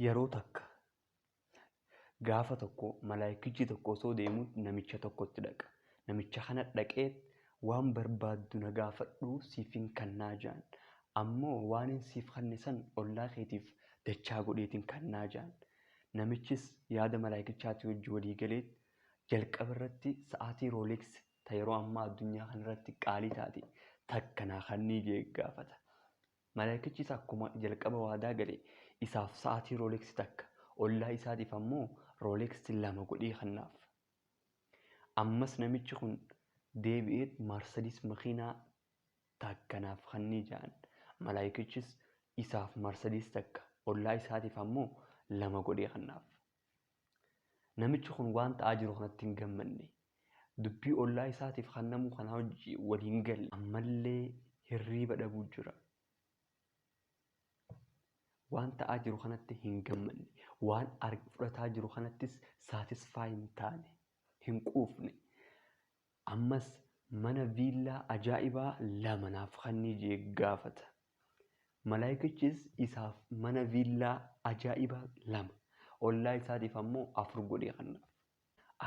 Yeroo takka gaafa tokko malaayikichi tokko osoo deemu namicha tokkotti dhaqa. Namicha kana dhaqee waan barbaaddu na gaafadhu siifin kannaa jaan. Ammoo waanin siif kanne san ollaa keetiif dachaa godheetin kannaa jaan. Namichis yaada malaayikichaatii wajji walii galee jalqaba irratti sa'aatii Rolex ta yeroo ammaa addunyaa kanarratti qaalii taate takka naa kannii jee gaafata. Malaayikichis akkuma jalqaba waadaa gale isaaf sa'aatii Rolex takka, ollaa isaatiif ammoo Rolex 2 godhee kannaaf. Ammas namichi kun deebi'eet Maarsadis makiinaa takka naaf kannii ja'an. Malaayikichis isaaf Maarsadis takka, ollaa isaatiif ammoo 2 godhee kannaaf. Namichi kun waan ta'aa jiru kanatti hin gammanne. Dubbii ollaa isaatiif kannamuu kanaa wajji wal hin galle. Ammallee hirriiba dhabuu jira. Waan ta'aa jiru kanatti hin gammanne. Waan fudhataa jiru kanattis satisfy hin taane. Hin quufne. Ammas mana viillaa ajaa'ibaa 2 naaf kannii jee gaafata. Malaayikichis isaaf mana viillaa ajaa'ibaa 2, ollaa isaatiif ammoo 4 godhee kannaaf.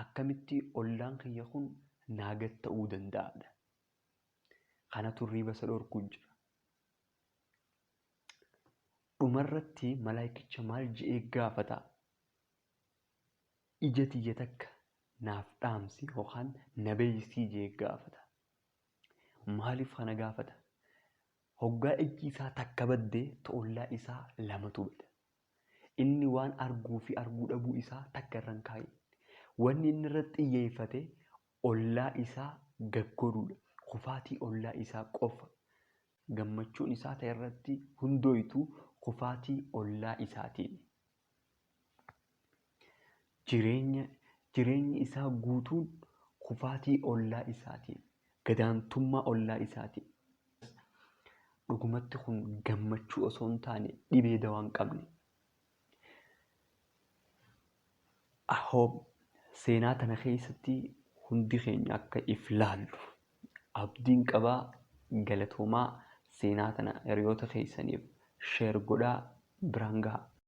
Akkamitti ollaan kiyya kun naa gad ta'uu danda'aadha? Kanatu hirriiba isa dhorkuu jira. Dhumarratti malaayikicha maal je'ee gaafata? Ija tiyya takka naaf dhaamsi yookaan na beeysii je'ee gaafata. Maaliif kana gaafata? Hoggaa ijji isaa takka badde ta ollaa isaa lamatu bada. Inni waan arguu fi arguu dhabuu isaa takka irra hin kaayin. Wanni inni irratti xiyyeeffate ollaa isaa gad godhuudha. Kufaatii ollaa isaa qofa. Gammachuun isaa ta irratti hundooytu kufaatii ollaa isaatiini. Jireenya jireenyi isaa guutuun kufaatii ollaa isaatiin, gadaantummaa ollaa isaatiin. Dhugumatti kun gammachuu osoo hin taane dhibee dawaa hin qabne. I hope seenaa tana keessatti hundi keenya akka if laallu abdiin qabaa. Galatoomaa, seenaa tana hiriyoota keessaniif share godhaa biraan gahaa.